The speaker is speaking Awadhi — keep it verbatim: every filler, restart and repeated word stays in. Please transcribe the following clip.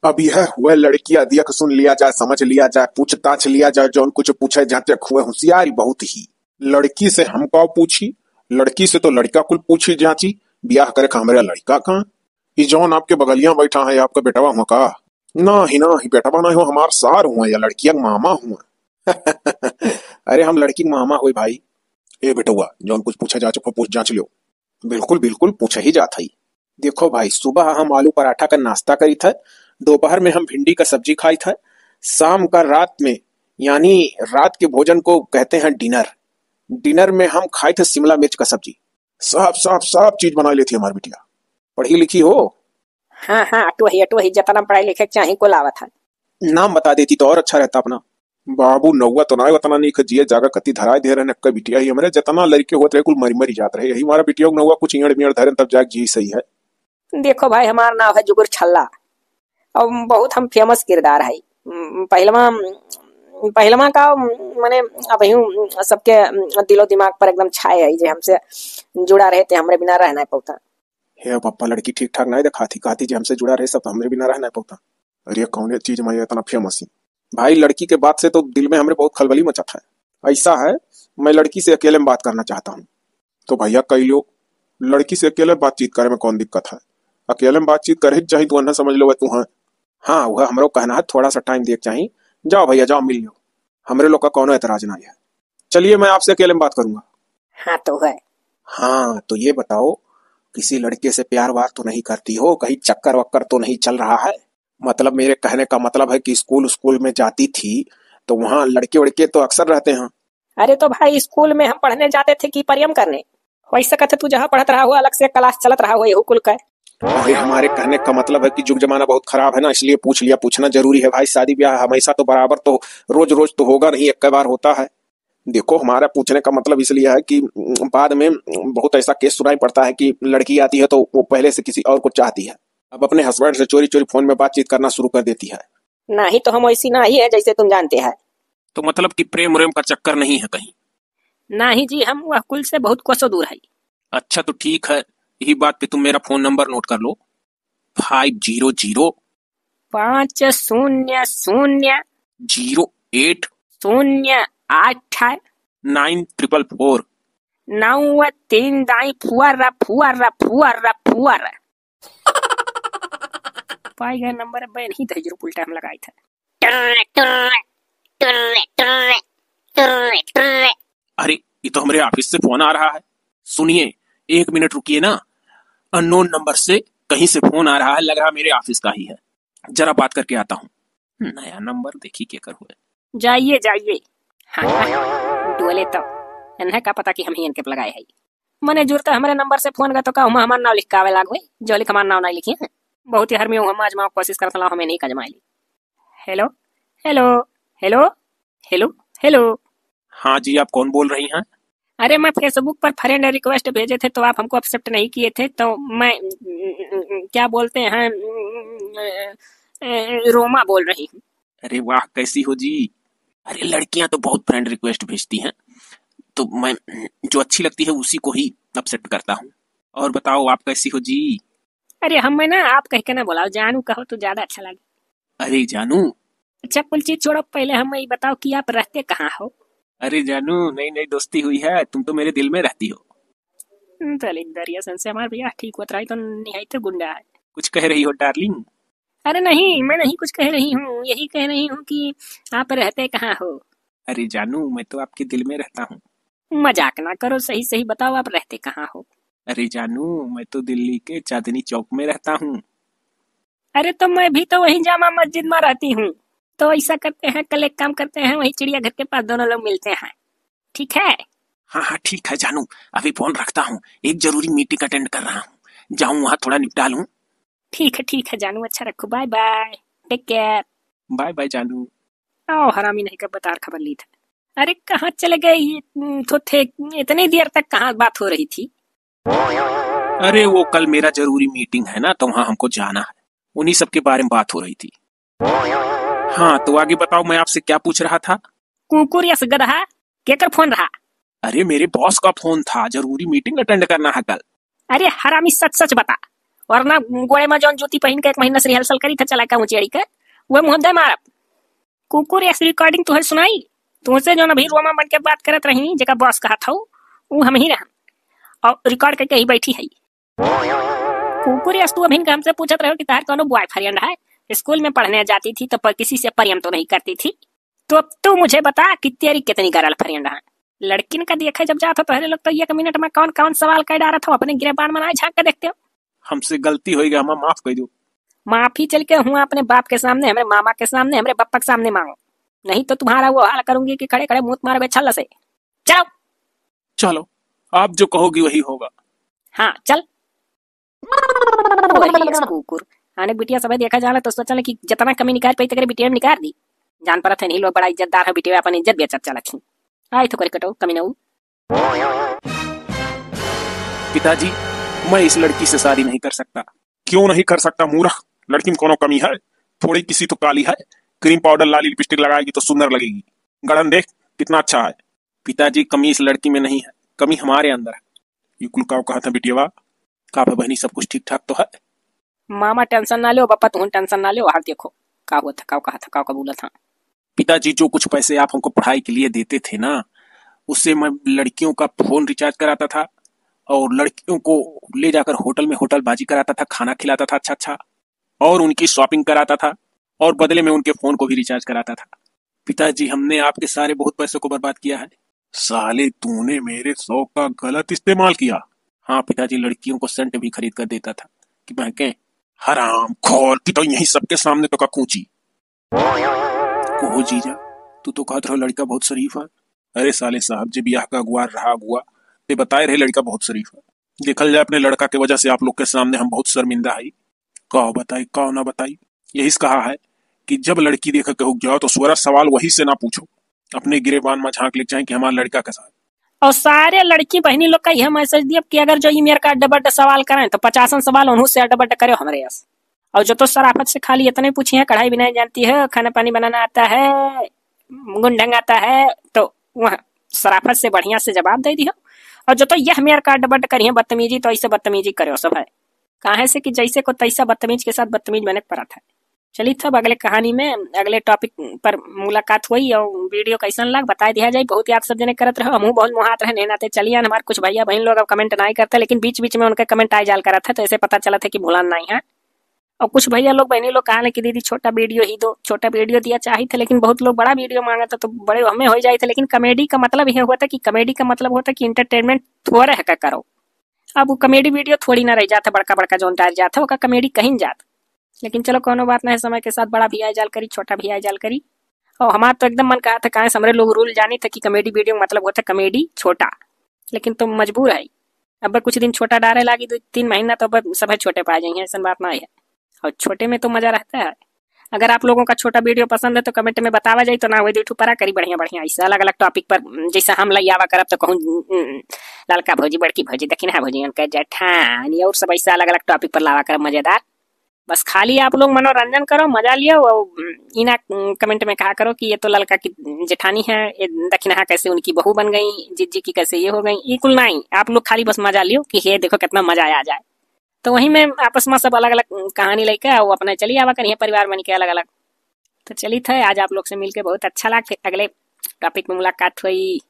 अब यह हुए लड़किया दियक सुन लिया जाए, समझ लिया जाए, पूछताछ लिया जाए, जौन कुछ पूछे जाते हुए होशियारी बहुत ही। लड़की से हम का पूछी, लड़की से तो लड़का कुल पूछी जाची, बियाह करे का हमरे लड़का का। ई जौन आपके बगलिया बैठा है, आपका बेटवा हुआ का? ना ही, ना ही, बेटवा ना हो, हमार सार हुआ या लड़किया के मामा हुआ। अरे हम लड़की के मामा हुई भाई। ए बेटवा, जौन कुछ पूछे जाचे, पूछ जांच लियो। बिल्कुल, बिल्कुल, पूछे ही जात हई। देखो भाई, सुबह हम आलू पराठा का नाश्ता करी थे, दोपहर में हम भिंडी का सब्जी खाई थे, शाम का रात में, यानी रात के भोजन को कहते हैं dinner, dinner में हम खाई थे शिमला मिर्च का सब्जी। सब, सब, सब चीज बनाई लेती हमार बिटिया। पढ़ी लिखी हो? हाँ, हाँ, अटो ही, अटो ही, जतना पढ़ाई लिखे के चाही, कुल आवत है। नाम बता देती तो और अच्छा रहता अपना। बाबू, नौवा तो नाय, उतना नीक जिए जागा कति धराए दे रहे, नक्का बिटिया ही हमरे, जतना लड़के होत रहे, कुल मरी मरी जात रहे। यही हमारा बिटिया को नौवा कुछ इयड़ बियड़ धरे, तब जाके जी सही है। देखो भाई, हमार नाव है जुगुर छल्ला। और बहुत हम famous किरदार है। उम, पहिलवा, पहिलवा का, उम, मने, अब यूं सबके, उम, दिलो दिमाग पर एकदम छाए है, जे हमसे जुड़ा रहे ते हमरे बिना रह नाय पौता। हे पप्पा, लड़की ठीक ठाक नाय देखाती, कहती जे हमसे जुड़ा रहे सब तो हमरे बिना रह नाय पौता। अरे कौने चीज में ये इतना famous ही? भाई, लड़की के बात से तो दिल में हमरे बहुत खलबली मचत है। ऐसा है, मैं लड़की से अकेले में बात करना चाहता हूँ। तो भैया कह लो, लड़की से अकेले बातचीत करे में कौन दिक्कत है? अकेले में बातचीत करे ही चाही, तू अन्ना समझ लो तू है। हाँ, वह हमरो कहना है, थोड़ा सा time दिए के चाही। जाओ भैया, जाओ मिल लो, हमरे लोग का कौनो एतराज ना है। चलिए, मैं आपसे अकेले में बात करूंगा। हाँ तो है। हाँ, तो ये बताओ, किसी लड़के से प्यार व्यार तो नहीं करती हो? कहीं चक्कर वक्कर तो नहीं चल रहा है? मतलब, मेरे कहने का मतलब है कि स्कूल, स्कूल में जाती थी, तो वहाँ लड़के वड़के तो अक्सर रहते हैं। अरे तो भाई, स्कूल में हम पढ़ने जाते थे कि परियम करने? वैसे कहते, तू जहाँ पढ़त रहा हो, अलग से class चलत रहा हो, यहू कुल का। अरे, हमारे कहने का मतलब है कि जुग जमाना बहुत खराब है ना, इसलिए पूछ लिया। पूछना जरूरी है भाई, शादी ब्याह हमेशा तो बराबर तो, रोज रोज तो होगा नहीं, एक बार होता है। देखो, हमारा पूछने का मतलब इसलिए है कि, उम, बाद में, उम, बहुत ऐसा case सुनाई पड़ता है कि लड़की आती है तो वो पहले से किसी और को चाहती है, अब अपने husband से चोरी चोरी phone में बातचीत करना शुरू कर देती है। नहीं तो हम वैसी नहीं है जैसे तुम जानते हैं। तो मतलब कि प्रेम व्रेम का चक्कर नहीं है कहीं? नहीं जी, हम वह कुल से बहुत कोसों दूर है। अच्छा तो ठीक है, यही बात पे तुम मेरा phone number note कर लो। Five zero zero। पाँच शून्य शून्य। Zero eight। शून्य आठ। Nine triple four। नौ तीन दाई फुअर फुअर फुअर फुअर। पाई गए number, अब नहीं दहिजरू उल्टा हम लगाई था। टुर्र, टुर्र, टुर्र, टुर्र, टुर्र, टुर्र। अरे, ये तो हमारे office से phone आ रहा है। सुनिए, एक minute रुकिए ना, unknown number से कहीं से phone आ रहा है, लग रहा मेरे office का ही है। जरा बात करके आता हूँ। नया number देखी केकर हुए। जाइए, जाइए। हाँ, हाँ, डोले तो। इन्हें का पता कि हम ही इनके लगाए है। मने जुरता हमरे number से phone गा तो का हुमा हमार नाव लिख के आवे लाग होई? जो लिख हमार नाव नहीं लिखी है। बहुत ही हर में हम आजमाओ कोशिश करता लाओ, हमें नहीं आजमाए ली। Hello, hello, hello, hello, hello। हाँ जी, आप कौन बोल रही हैं? अरे, मैं Facebook पर friend request भेजे थे तो आप हमको accept नहीं किए थे, तो मैं, क्या बोलते हैं, रोमा बोल रही हूँ। अरे वाह, कैसी हो जी? अरे, लड़कियां तो बहुत friend request भेजती हैं, तो मैं जो अच्छी लगती है उसी को ही accept करता हूँ। और बताओ, आप कैसी हो जी? अरे, हमें ना आप कह के ना बुलाओ, जानू कहो तो ज्यादा अच्छा लगे। अरे जानू। अच्छा, कुल चीज छोड़ो, पहले हमें ये बताओ कि आप रहते कहाँ हो? अरे जानू, नई नई दोस्ती हुई है, तुम तो मेरे दिल में रहती हो। हम्म, दलिंदर, ये सन से हमार भैया ठीक होत रही तो निहायते गुंडा है। कुछ कह रही हो darling? अरे नहीं, मैं नहीं कुछ कह रही हूँ, यही कह रही हूँ कि आप रहते कहाँ हो? अरे जानू, मैं तो आपके दिल में रहता हूँ। मजाक ना करो, सही सही बताओ, आप रहते कहाँ हो? अरे जानू, मैं तो दिल्ली के चांदनी चौक में रहता हूँ। अरे, तो मैं भी तो वही जामा मस्जिद में रहती हूँ। तो ऐसा करते हैं, कल एक काम करते हैं, वही चिड़ियाघर के पास दोनों लोग मिलते हैं, ठीक है? हाँ, हाँ, ठीक है जानू, अभी phone रखता हूँ, एक जरूरी meeting attend कर रहा हूँ, जाऊँ वहाँ थोड़ा निपटा लूँ। ठीक है, ठीक है जानू, अच्छा रखो, bye bye, take care। Bye bye जानू। आओ हरामी नहीं का बतार खबर ली था। अरे, कहाँ चले गए ये, हम्म, तो थे, इतनी देर तक कहाँ बात हो रही थी? अरे, वो कल मेरा जरूरी meeting है ना, तो वहाँ हमको जाना है, उन्हीं सब के बारे में बात हो रही थी। हाँ, तो आगे बताओ, मैं आपसे क्या पूछ रहा था? कुकुर यस गधा, केकर phone रहा? अरे, मेरे boss का phone था, जरूरी meeting attend करना है कल। अरे हरामी, सच सच बता, वरना गोड़े मा जौन जूती पहिन के एक महीना से rehearsal करी था चला का ऊँची अड़ी के, वह मुँह दे मारब। कुकुर, यस recording तुहर सुनाई? तुहसे जौन अभी रोमा बन के बात करत रही, जेका boss कहत हौ, ऊ हमही रहन। और record करके ही बैठी है। कुकुर, यस तू अभिन के हमसे पूछत रहो कि तहार कौनो boyfriend है? स्कूल में पढ़ने जाती थी तो प-, किसी से प्रेम तो नहीं करती थी? तो अब तू मुझे बता कि तेरी कितनी girlfriend हैं? लड़किन का देखे जब जात हो तोहरे लोग तो एक मिनट में कौन कौन सवाल कर डारत हो, अपने गिरेबान में ना झांक के देखते हो। हमसे गलती हो गई, हमें माफ कर दो। माफी चल के हुआ अपने बाप के सामने, हमरे मामा के सामने, हमरे पप्पा के सामने मांगो, नहीं तो तुम्हारा वो हाल करूंगी कि खड़े खड़े मूत मारोगे छल्ला से। चलो। चलो, आप जो कहोगी वही होगा। हाँ, चल। वही यस कुकुर। आने बिटिया सबै देखा जाला तो सोचल कि जितना कमी निकाल पाई तकरे बिटिया में निकाल दी। जान परत है नहीं लोग बड़ा इज्जतदार है, बिटिया अपन इज्जत बेचत चलत ही। आई तो करे कटो कमी ना। पिताजी, मैं इस लड़की से शादी नहीं कर सकता। क्यों नहीं कर सकता मूर्ख? लड़की में कोनो कमी है? थोड़ी किसी तो काली है, cream powder लाली lipstick लगाएगी तो सुंदर लगेगी। गढ़न देख कितना अच्छा है। पिताजी, कमी इस लड़की में नहीं है, कमी हमारे अंदर है। ये कुल काव कहा था बिटियावा? का बा बहनी, सब कुछ ठीक ठाक तो है? मामा tension ना लो, बापा तुहन tension ना लो। हाल देखो का हुआ था, का कहा था, का कबूला था। पिताजी, जो कुछ पैसे आप हमको पढ़ाई के लिए देते थे ना, उससे मैं लड़कियों का फोन recharge कराता था और लड़कियों को ले जाकर होटल में होटलबाजी कराता था, खाना खिलाता था अच्छा अच्छा, और उनकी shopping कराता था और बदले में उनके फोन को भी recharge कराता था। पिताजी, हमने आपके सारे बहुत पैसों को बर्बाद किया है। साले, तूने मेरे शौक का गलत इस्तेमाल किया। हाँ पिताजी, लड़कियों को सेंट भी खरीद कर देता था कि महके। हराम खोर की तो यही सबके सामने तो का कूची। कहो जीजा, तू तो कहत रहो लड़का बहुत शरीफ है। अरे साले साहब, जे बियाह का अगुआर रहा अगुआ, ते बताए रहे लड़का बहुत शरीफ है। देखल जाए, अपने लड़का के वजह से आप लोग के सामने हम बहुत शर्मिंदा हई। का बताई, का ना बताई, यही से कहा है कि जब लड़की देखे के हुक जाओ तो सोरह सवाल वही से ना पूछो, अपने गिरेबान में झांक ले चाहे कि हमार लड़का कैसा है। और सारे लड़की बहनी लोग का यह message दिया कि अगर जो ई मेर का अड्डा बड्डा सवाल करें तो पचासन सवाल उन्हों से अड्डा बड्डा करो हमरे यस। और जो तो शराफत से खाली इतने पूछी है, कढ़ाई बनाना जानती है, खाना पानी बनाना आता है, गुण ढंग आता है, तो वह शराफत से बढ़िया से जवाब दे दियो। और जो तो यह मेर का अड्डा बड्डा करी है बदतमीजी, तो ऐसे बदतमीजी करो सब है। काहे से कि जैसे को तैसा बदतमीज के साथ बदतमीज बने के परत है। चलित अब अगले कहानी में, अगले topic पर मुलाकात होई और video कैसन लाग बताए दिया जाए। बहुत याद सब जने करत रहो, हमहू बहुत मोहात रहे, नहीं नाते चलिए हमार कुछ भैया बहन लोग अब comment नहीं करते, लेकिन बीच बीच में उनका comment आए जाल करत है, तो ऐसे पता चलत है कि भुलान नहीं है। और कुछ भैया लोग बहनी लोग कहा कि दीदी छोटा video ही दो, छोटा video दिया चाहित है, लेकिन बहुत लोग बड़ा video मांगत है, तो बड़े हमें हो जाइत है। लेकिन comedy का मतलब यह होता कि comedy का मतलब होता कि entertainment थोड़ा है का करो। अब वो comedy video थोड़ी ना रह जात है, बड़का बड़का जौन डाल जात है ओका comedy कहीं जात। लेकिन चलो कौनो बात नहीं, समय के साथ बड़ा भी आए जाल करी, छोटा भी आए जाल करी। और हमार तो एकदम मन कहा था, काहे से हमरे लोग rule जानी था कि comedy video मतलब होता comedy छोटा, लेकिन तो मजबूर है। अब कुछ दिन छोटा डारे लागी, दो तीन महीना तो अब सब छोटे पा जाइए, ऐसा बात ना है। और छोटे में तो मजा रहता है। अगर आप लोगों का छोटा video पसंद है तो comment में बतावा जाए, तो ना वही दो ठो परा करी बढ़िया बढ़िया ऐसा अलग अलग topic पर, जैसे हम लई आवा करब तो कहूँ, उम, ललका भौजी, बड़की भौजी, दक्षिणा भौजी, उनका जेठानी और सब ऐसा अलग अलग topic पर लावा करब मजेदार। बस खाली आप लोग मनोरंजन करो, मजा लियो। और, उम, इना, उम, comment में कहा करो कि ये तो ललका की जेठानी है, ये दक्षिणा कैसे उनकी बहू बन गई, जिज्जी की कैसे ये हो गई, ये कुल नहीं। आप लोग खाली बस मजा लियो कि ये देखो कितना मजा आ जाए। तो वही में आपस में सब अलग अलग कहानी लेके आओ अपने, चलिए आवा करिए परिवार बन के अलग अलग। तो चलित है, आज आप लोग से मिलके बहुत अच्छा लाग, फिर अगले topic में मुलाकात हुई।